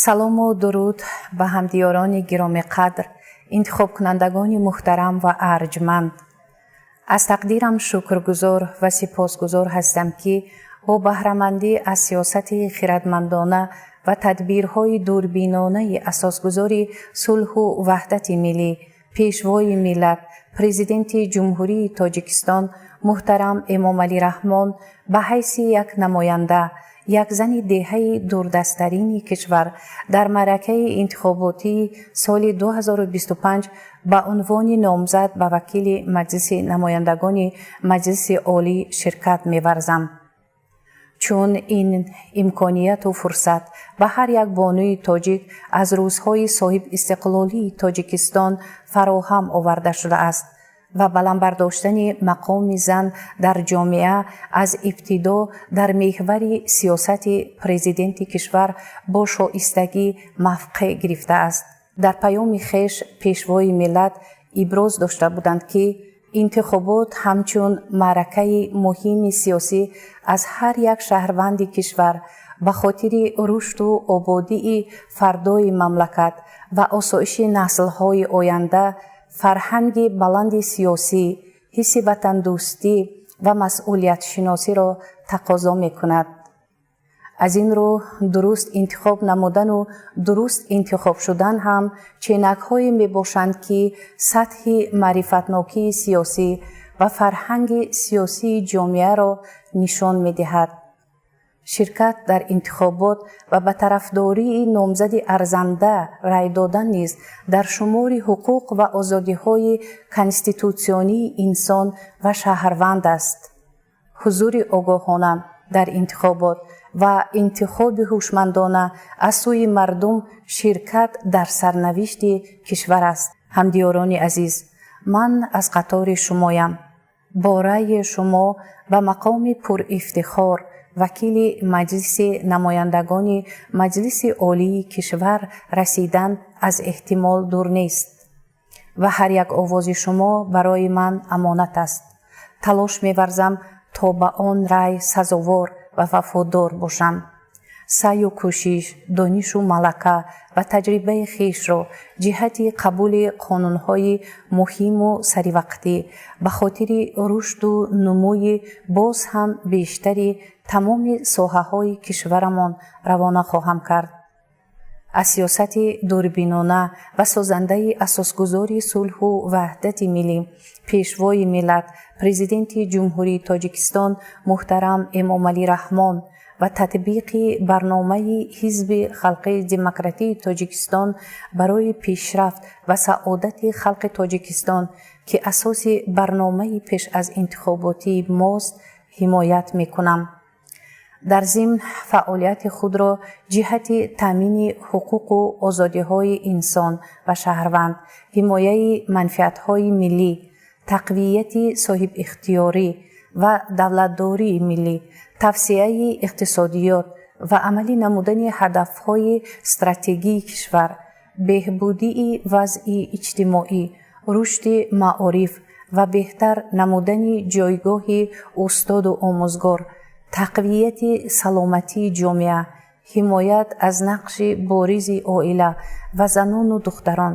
Салому дуруд ба ҳамдиёрони гиромиқадр, интихобкунандагони муҳтарам ва арҷманд. Аз тақдирам шукргузор ва сипосгузор ҳастам, ки бо баҳрамандӣ аз сиёсати хирадмандона ва тадбирҳои дурбинонаи асосгузори сулҳу ваҳдати миллӣ, Пешвои миллат, Президенти Ҷумҳурии Тоҷикистон муҳтарам Эмомалӣ Раҳмон ба ҳайси як намоянда, як зани деҳаи дурдасттарини кишвар дар маъракаи интихоботии соли 2025 ба унвони номзад ба вакили Маҷлиси намояндагони Маҷлиси Олӣ ширкат меварзам. Чун ин имконияту фурсат ба ҳар як бонуи тоҷик аз рӯзҳои соҳибистиқлолии Тоҷикистон фароҳам оварда шудааст ва баланд бардоштани мақоми зан дар ҷомеа аз ибтидо дар меҳвари сиёсати Президенти кишвар бо шоистагӣ мавқеъ гирифтааст. Дар паёми хеш Пешвои миллат иброз дошта буданд, ки интихобот ҳамчун маъракаи муҳими сиёсӣ аз ҳар як шаҳрванди кишвар ба хотири рушду ободии фардои мамлакат ва осоиши наслҳои оянда фарҳанги баланди сиёсӣ, ҳисси ватандӯстӣ ва масъулиятшиносиро тақозо мекунад. Аз ин рӯ, дуруст интихоб намудану дуруст интихоб шудан ҳам ченакҳое мебошанд, ки сатҳи маърифатнокии сиёсӣ ва фарҳанги сиёсии ҷомеаро нишон медиҳад. Ширкат дар интихобот ва ба тарафдории номзади арзанда рай додан низ дар шумори ҳуқуқ ва озодиҳои конститутсионии инсон ва шаҳрванд аст. Ҳузури огоҳона дар интихобот ва интихоби ҳушмандона аз сӯи мардум ширкат дар сарнавишти кишвар аст. Ҳамдиёрони азиз, ман аз қатори шумоям. Бо раъйи шумо ба мақоми пурифтихор вакили Маҷлиси намояндагони Маҷлиси Олии кишвар расидан аз эҳтимол дур нест ва ҳар як овози шумо барои ман амонат аст. Талош меварзам, то ба он рай сазовор ва вафодор бошам. Саъю кӯшиш, донишу малака ва таҷрибаи хешро ҷиҳати қабули қонунҳои муҳиму саривақтӣ ба хотири рушду нумӯи боз ҳам бештари тамоми соҳаҳои кишварамон равона хоҳам кард. Аз сиёсати дурбинона ва созандаи асосгузори сулҳу ваҳдати миллӣ, Пешвои миллат, Президенти Ҷумҳурии Тоҷикистон муҳтарам Эмомалӣ Раҳмон ва татбиқи барномаи Ҳизби Халқии Демократии Тоҷикистон барои пешрафт ва саодати халқи Тоҷикистон, ки асоси барномаи пеш аз интихоботии мост, ҳимоят мекунам. Дар зимн, фаъолияти худро ҷиҳати таъмини ҳуқуқу озодиҳои инсон ва шаҳрванд, ҳимояи манфиатҳои миллӣ, тақвияти соҳибихтиёрӣ ва давлатдории миллӣ, тавсеаи иқтисодиёт ва амалӣ намудани ҳадафҳои стратегии кишвар, беҳбудии вазъи иҷтимоӣ, рушди маориф ва беҳтар намудани ҷойгоҳи устоду омӯзгор, тақвияти саломатии ҷомеа, ҳимоят аз нақши боризи оила ва занону духтарон,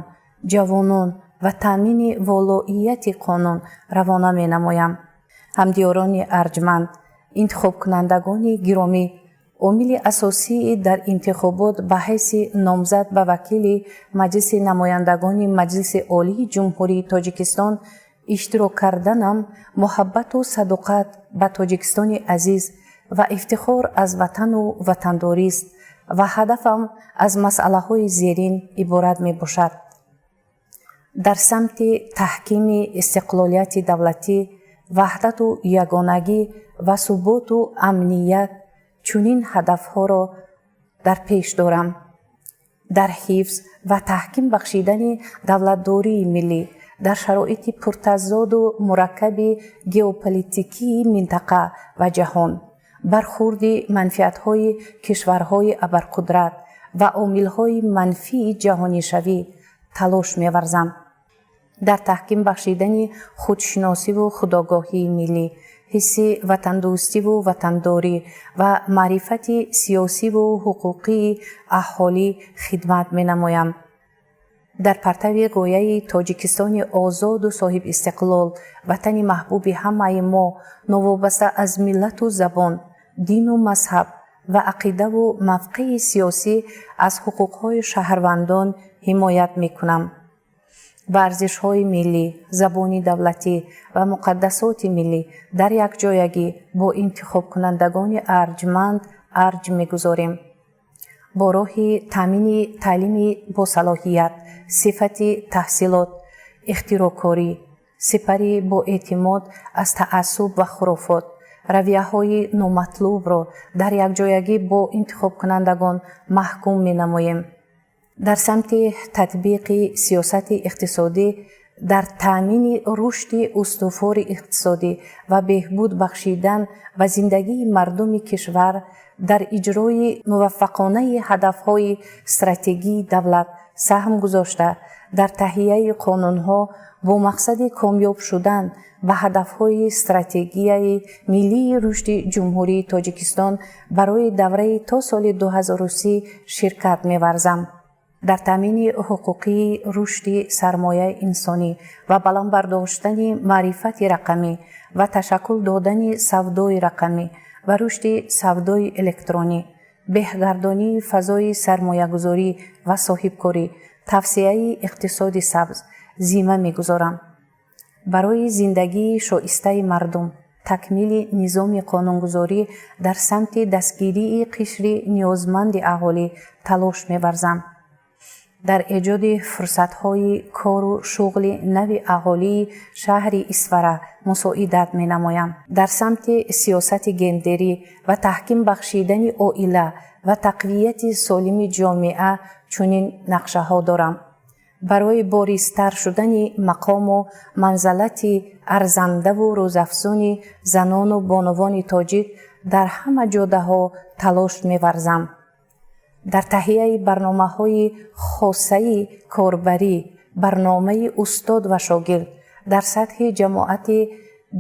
ҷавонон ва таъмини волоияти қонун равона менамоям. Ҳамдиёрони арҷманд, интихобкунандагони гиромӣ, омили асосии дар интихобот ба ҳайси номзад ба вакили Маҷлиси намояндагони Маҷлиси Олии Ҷумҳурии Тоҷикистон иштирок карданам муҳаббату садоқат ба Тоҷикистони азиз ва ифтихор аз ватану ватандорист ва ҳадафам аз масъалаҳои зерин иборат мебошад. Дар самти таҳкими истиқлолияти давлатӣ, ваҳдату ягонагӣ ва суботу амният чунин ҳадафҳоро дар пеш дорам. Дар ҳифз ва таҳким бахшидани давлатдории миллӣ дар шароити пуртазоду мураккаби геополитикии минтақа ва ҷаҳон, бархурди манфиатҳои кишварҳои абарқудрат ва омилҳои манфии ҷаҳонишавӣ талош меварзам. Дар таҳким бахшидани худшиносиву худогоҳии миллӣ, ҳисси ватандӯстиву ватандорӣ ва маърифати сиёсиву ҳуқуқии аҳолӣ хидмат менамоям. Дар партави ғояи Тоҷикистони озоду соҳибистиқлол, ватани маҳбуби ҳамаи мо, новобаста аз миллату забон, дину мазҳаб ва ақидаву мавқеи сиёсӣ, аз ҳуқуқҳои шаҳрвандон ҳимоят мекунам. Ба арзишҳои миллӣ, забони давлатӣ ва муқаддасоти миллӣ дар якҷоягӣ бо интихобкунандагони арҷманд арҷ мегузорем. Бо роҳи таъмини таълими босалоҳият, сифати таҳсилот, ихтироъкорӣ, сипари боэътимод аз таассуб ва хурофот, равияҳои номатлубро дар якҷоягӣ бо интихобкунандагон маҳкум менамоем. Дар самти татбиқи сиёсати иқтисодӣ, дар таъмини рушди устувори иқтисодӣ ва беҳбуд бахшидан ба зиндагии мардуми кишвар, дар иҷрои муваффақонаи ҳадафҳои стратегии давлат саҳм гузошта, дар таҳияи қонунҳо бо мақсади комёб шудан ба ҳадафҳои стратегияи миллии рушди Ҷумҳурии Тоҷикистон барои давраи то соли 2030 ширкат меварзам. Дар таъмини ҳуқуқии рушди сармояи инсонӣ ва баланд бардоштани маърифати рақамӣ ва ташаккул додани савдои рақамӣ ва рушди савдои электронӣ, беҳгардонии фазои сармоягузорӣ ва соҳибкорӣ, тавсеаи иқтисоди сабз зимма мегузорам. Барои зиндагии шоистаи мардум, такмили низоми қонунгузорӣ дар самти дастгирии қишри ниёзманди аҳолӣ талош меварзам. Дар эҷоди фурсатҳои кору шуғли нави аҳолии шаҳри Исфара мусоидат менамоям. Дар самти сиёсати гендерӣ ва таҳким бахшидани оила ва тақвияти солими ҷомеа чунин нақшаҳо дорам. Барои боризтар шудани мақому манзалати арзандаву рӯзафзуни занону бонувони тоҷик дар ҳама ҷодаҳо талош меварзам. Дар таҳияи барномаҳои хоссаи корбарӣ, барномаи устод ва шогирд дар сатҳи ҷамоати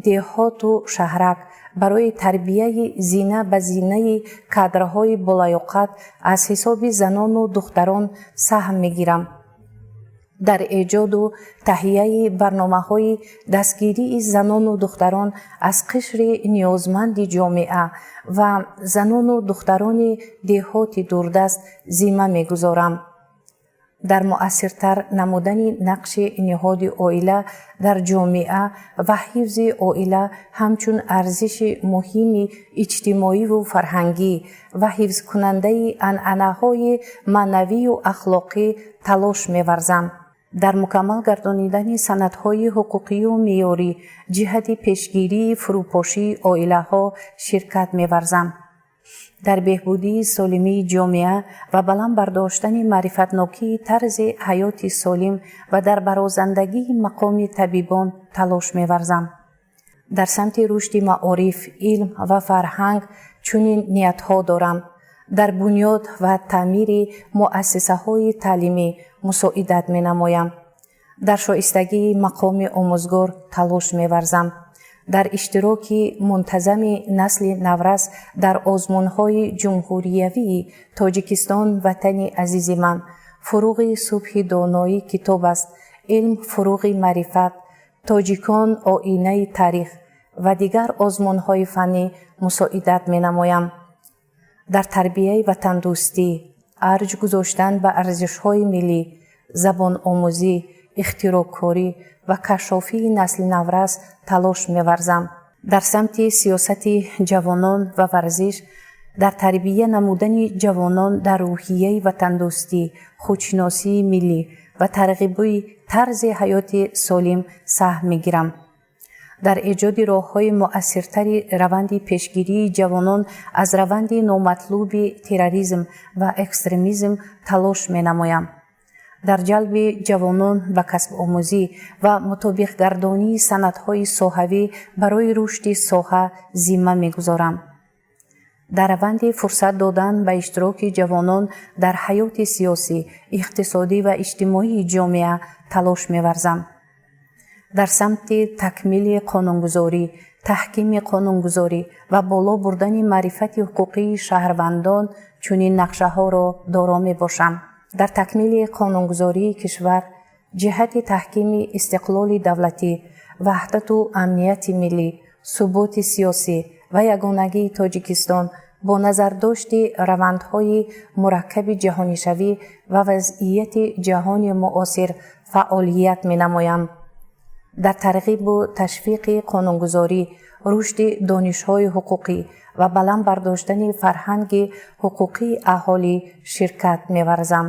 деҳоту шаҳрак барои тарбияи зина ба зинаи кадрҳои болаёқат аз ҳисоби занону духтарон саҳм мегирам. Дар эҷоду таҳияи барномаҳои дастгирии занону духтарон аз қишри ниёзманди ҷомеа ва занону духтарони деҳоти дурдаст зимма мегузорам. Дар муассиртар намудани нақши ниҳоди оила дар ҷомеа ва ҳифзи оила ҳамчун арзиши муҳими иҷтимоиву фарҳангӣ ва ҳифзкунандаи анъанаҳои маънавию ахлоқӣ талош меварзам. Дар мукаммал гардонидани санадҳои ҳуқуқию меъёрӣ ҷиҳати пешгирии фурӯпошии оилаҳо ширкат меварзам. Дар беҳбудии солимии ҷомеа ва баланд бардоштани маърифатнокии тарзи ҳаёти солим ва дар барозандагии мақоми табибон талош меварзам. Дар самти рушди маориф, илм ва фарҳанг чунин ниятҳо дорам. Дар бунёд ва таъмири муассисаҳои таълимӣ мусоидат менамоям. Дар шоистагии мақоми омӯзгор талош меварзам. Дар иштироки мунтазами насли наврас дар озмунҳои ҷумҳуриявии «Тоҷикистон ватани азизи ман», «Фуруғи субҳи доноӣ китоб аст», «Илм фуруғи маърифат», «Тоҷикон оинаи таърих» ва дигар озмунҳои фаннӣ мусоидат менамоям. Дар тарбияи ватандӯстӣ, арҷ гузоштан ба арзишҳои миллӣ, забономӯзӣ, ихтироъкорӣ ва кашшофии насли наврас талош меварзам. Дар самти сиёсати ҷавонон ва варзиш, дар тарбия намудани ҷавонон дар рӯҳияи ватандӯстӣ, худшиносии миллӣ ва тарғиби тарзи ҳаёти солим саҳм мегирам. Дар эҷоди роҳҳои муассиртари раванди пешгирии ҷавонон аз раванди номатлуби терроризм ва экстремизм талош менамоям. Дар ҷалби ҷавонон ба касбомӯзӣ ва мутобиқгардонии санадҳои соҳавӣ барои рушди соҳа зимма мегузорам. Дар раванди фурсат додан ба иштироки ҷавонон дар ҳаёти сиёсӣ, иқтисодӣ ва иҷтимоии ҷомеа талош меварзам. Дар самти такмили қонунгузорӣ, таҳкими қонунгузорӣ ва боло бурдани маърифати ҳуқуқии шаҳрвандон чунин нақшаҳоро доро мебошам. Дар такмили қонунгузории кишвар ҷиҳати таҳкими истиқлоли давлатӣ, ваҳдату амнияти миллӣ, суботи сиёсӣ ва ягонагии Тоҷикистон бо назардошти равандҳои мураккаби ҷаҳонишавӣ ва вазъияти ҷаҳони муосир фаъолият менамоям. Дар тарғибу ташвиқи қонунгузорӣ, рушди донишҳои ҳуқуқӣ ва баланд бардоштани фарҳанги ҳуқуқии аҳолӣ ширкат меварзам.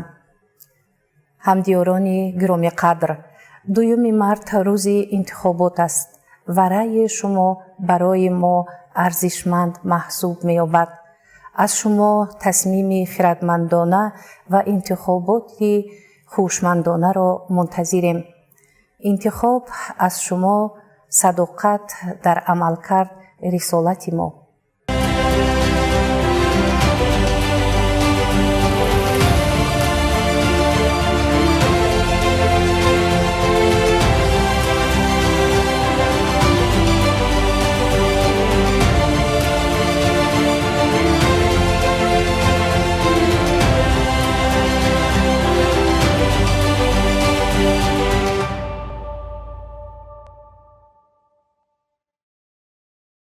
Ҳамдиёрони гиромиқадр, 2 март рӯзи интихобот аст ва раъйи шумо барои мо арзишманд маҳсуб меёбад. Аз шумо тасмими хирадмандона ва интихоботи ҳушмандонаро мунтазирем. Интихоб аз шумо, садоқат дар амалкард рисолати мо.